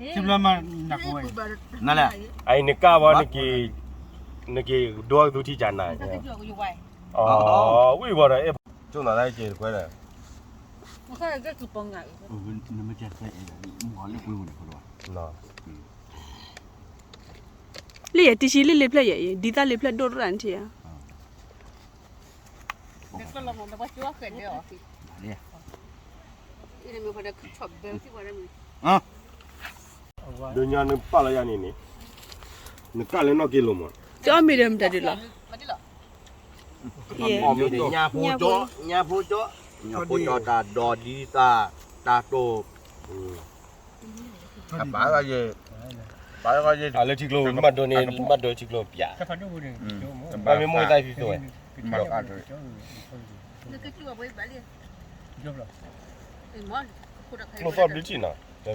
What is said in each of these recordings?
စံးဘျုးမး နၢ်ဟူဝဲ, နလဲၣ်, အံၤနကၣ်ဝဲ, နက့ၤဒိသူထံၣ်ကနၤ, အဝံၣ်ဝဲဒီး အဲၣ်ကၠိနၤလၢက့ၤတခွဲဒီး လၢယတံၤဆံလ့ၣ်လ့ၣ်ဖျၢၣ်ယဲအံၤ ဒ်သၣ်လ့ၣ်ဖျၢၣ်ဒိၣ်တရၣ်နထံၣ်ဧါ. ဒ်ညါနပာ်လီၤယၤန့ၣ်န့ၣ်, နကၣ်လၢနီၢ်က့လိာ်မး, ကၠီမ့ၢ်ဒီးမတၤဒုးလီၤ, ညၣ်ဖိကၠီ, ညၣ်ဖိကၠီ, ညၣ်ဖိကၠီတၢ်ဒိးဒ်သၣ်, တၢ်တိၢ်, အပာ်လီၤယဲ, ပာ်လီၤယဲ, အလၢထံကျိ မ့ၢ်ဒိးန့ၣ် မ့ၢ်ဒိးထံကျိပျး, ဘၣ်မ့ၢ်မိၢ်သးဖံသိဝဲ, မ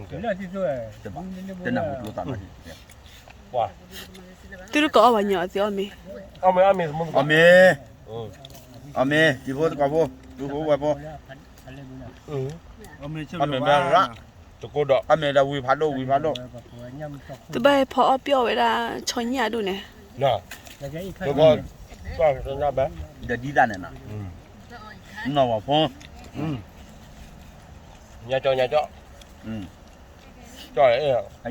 ့ၢ်သီဘျုးထံၣ်နီၤ, တနၢ်ဟူကျိသးနီၤ, သုတကိးအီၣ်ဘၣ်ညီအီၤ သုအီၣ်မ့ၤ, အီၣ်မ့ၤ, အီၣ်မ့ၤ, တံၤဖိသကိးဖိ, ပုၢ်ဖိဝဲၢ်ဖိ, အီၣ်မ့ၤမ့ၢ်ရၣ်, တကိးဒီး အီၣ်မ့ၤဒီးဝံၤဖးဒိၣ် ဝံၤဖးဒိၣ်, သုဘၣ်ဟဲဖီအီၣ်ပျီၢ်ဝဲဒၣ် ဆီညၣ်ဒိၣ်န့ၣ်, ဒီးဒ်သၣ်န့ၣ်နီၤ, နီၢ်ဝဲဖိ, ညါကၠီ ညါကၠီ,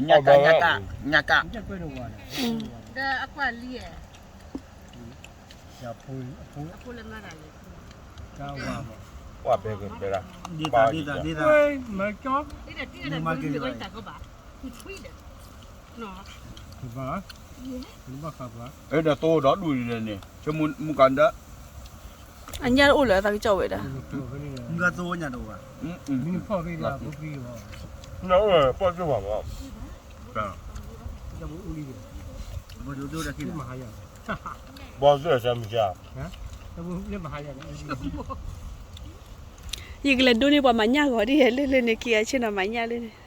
ညါကၣ် ညါကၣ်, ညါကၣ်, ဒီးအကွၢ်လံ, ကွၢ်ဖဲကဘဲဒၣ်, ဒ်သၣ် ဒ်သၣ် ဒ်သၣ်, မ့ၢ်ကၠီ, မ့ၢ်ကၠီ, ဒီးသိဒီးဒူၣ်အံၤန့ၣ် ဆိကမိၣ်မူကၤဒၢ, အညၣ်အိၣ်လၢအသးကစီၣ်ဝဲဒၣ်, မူကၤသိညၣ်တအိၣ်ဘၣ်, ပှၢ်သ့ၣ်စဲမုၢ်ကၢ်, ယကလဲၤဒိးန့ၢ်ပှၤမၤညၣ်ဂီၤဒ်လဲၣ်လဲၣ်န့ၣ် ခံဂၤဆ့ၣ်နီၤမၤညၣ်လၢန့ၣ်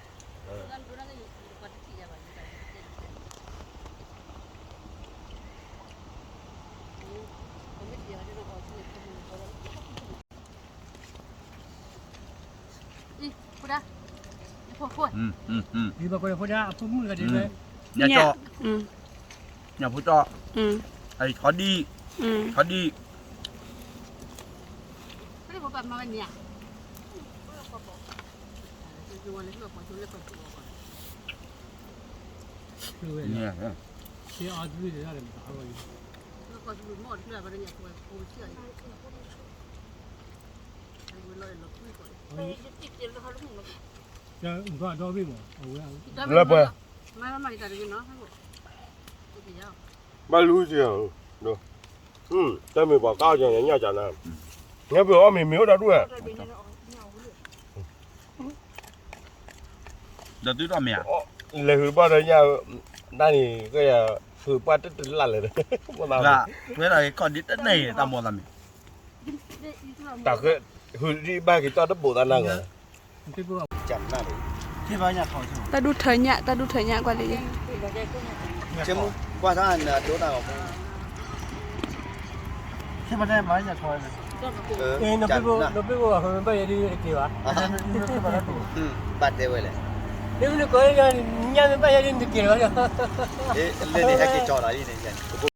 ညၣ်ကၠီ, ညၣ်ဖိကၠီ, အံၤထီဒံၣ်, ထီဒံၣ်, လၢပှဲၤ, ဘၣ်လူစ့ၢ်, တမ့ၢ်ပှၤကါအီၣ်ကညၣ်ကနၤ, ညၣ်ပှဲၤအီၣ်မ့ၤမ့ၢ်အိၣ်ဒီးဒူၣ်ဝဲ, ဒီးသုတအီၣ်မ့ၤဧါ, လဲၤဟုးဘၣ်ဒီးညၣ်, တၢ်န့ၣ်ကဲ, ဟုးဘၣ်တတလၢ်လဲၣ်, ဝဲဒၣ်ကီၢ်ဒ်တန့ၢ်တၢ်မိၢ်သးမ့ၢ် တၢ်ဃဲ, ဟုးဒံးဘၣ်က့ၤကၠီတဘိးသးနၤဂီၢ်, တၢ်ဒူၣ်ထၢညၣ်, တၢ်ဒူၣ်ထၢညၣ်ကွၢ်လံ, ကွၢ်တၢ်နဒိတၢ်ဂီၤဖိ, ဘၣ်တဲဝဲလဲၣ်, ညၣ်မ့ၢ်ဘၣ်ယဲဒ်နက့ၤလီၤ, လၢန့ၣ်ဟဲက့ၤကၠီလီၤန့ၣ်,